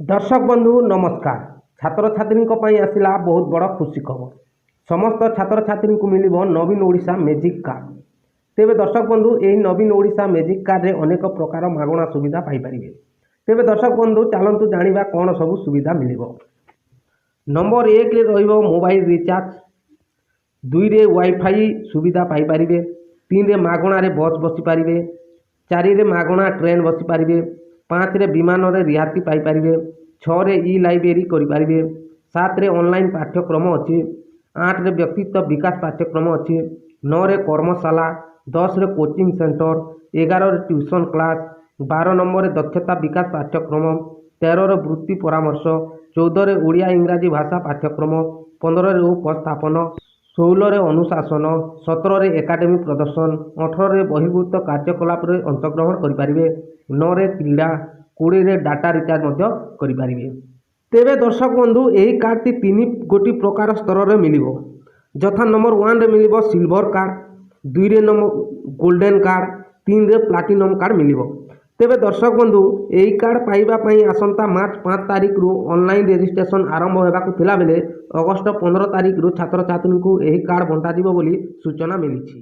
ଦର୍ଶକ ବନ୍ଧୁ, ନମସ୍କାର। ଛାତ୍ରଛାତ୍ରୀଙ୍କ ପାଇଁ ଆସିଲା ବହୁତ ବଡ଼ ଖୁସି ଖବର। ସମସ୍ତ ଛାତ୍ରଛାତ୍ରୀଙ୍କୁ ମିଳିବ ନବୀନ ଓଡ଼ିଶା ମ୍ୟାଜିକ୍ କାର୍ଡ଼। ତେବେ ଦର୍ଶକ ବନ୍ଧୁ, ଏହି ନବୀନ ଓଡ଼ିଶା ମ୍ୟାଜିକ୍ କାର୍ଡ଼ରେ ଅନେକ ପ୍ରକାର ମାଗଣା ସୁବିଧା ପାଇପାରିବେ। ତେବେ ଦର୍ଶକ ବନ୍ଧୁ, ଚାଲନ୍ତୁ ଜାଣିବା କ'ଣ ସବୁ ସୁବିଧା ମିଳିବ। ନମ୍ବର 1ରେ ରହିବ ମୋବାଇଲ ରିଚାର୍ଜ, 2ରେ ୱାଇଫାଇ ସୁବିଧା ପାଇପାରିବେ, 3ରେ ମାଗଣାରେ ବସ୍ ବସିପାରିବେ, 4ରେ ମାଗଣା ଟ୍ରେନ୍ ବସିପାରିବେ, 5ରେ ବିମାନରେ ରିହାତି ପାଇପାରିବେ, 6ରେ ଇ ଲାଇବ୍ରେରୀ କରିପାରିବେ, 7ରେ ଅନଲାଇନ୍ ପାଠ୍ୟକ୍ରମ ଅଛି, 8ରେ ବ୍ୟକ୍ତିତ୍ୱ ବିକାଶ ପାଠ୍ୟକ୍ରମ ଅଛି, 9ରେ କର୍ମଶାଳା, 10ରେ କୋଚିଂ ସେଣ୍ଟର, 11ରେ ଟ୍ୟୁସନ୍ କ୍ଲାସ୍, 12 ନମ୍ବରରେ ଦକ୍ଷତା ବିକାଶ ପାଠ୍ୟକ୍ରମ, 13ରେ ବୃତ୍ତି ପରାମର୍ଶ, 14ରେ ଓଡ଼ିଆ ଇଂରାଜୀ ଭାଷା ପାଠ୍ୟକ୍ରମ, 15ରେ ଉପସ୍ଥାପନ, 16ରେ ଅନୁଶାସନ, 17ରେ ଏକାଡେମୀ ପ୍ରଦର୍ଶନ, 18ରେ ବହିର୍ଭୂତ କାର୍ଯ୍ୟକଳାପରେ ଅଂଶଗ୍ରହଣ କରିପାରିବେ, 19ରେ କ୍ରୀଡ଼ା, 20ରେ ଡାଟା ରିଚାର୍ଜ ମଧ୍ୟ କରିପାରିବେ। ତେବେ ଦର୍ଶକ ବନ୍ଧୁ, ଏହି କାର୍ଡ଼ଟି ତିନି ଗୋଟି ପ୍ରକାର ସ୍ତରରେ ମିଳିବ। ଯଥା ନମ୍ବର 1ରେ ମିଳିବ ସିଲଭର କାର୍ଡ଼, 2ରେ ନମ୍ବର ଗୋଲ୍ଡେନ୍ କାର୍ଡ଼, 3ରେ ପ୍ଲାଟିନମ୍ କାର୍ଡ଼ ମିଳିବ। ତେବେ ଦର୍ଶକ ବନ୍ଧୁ, ଏହି କାର୍ଡ଼ ପାଇବା ପାଇଁ ଆସନ୍ତା ମାର୍ଚ୍ଚ 5 ତାରିଖରୁ ଅନଲାଇନ୍ ରେଜିଷ୍ଟ୍ରେସନ୍ ଆରମ୍ଭ ହେବାକୁ ଥିଲାବେଳେ ଅଗଷ୍ଟ 15 ତାରିଖରୁ ଛାତ୍ରଛାତ୍ରୀଙ୍କୁ ଏହି କାର୍ଡ଼ ବଣ୍ଟାଯିବ ବୋଲି ସୂଚନା ମିଳିଛି।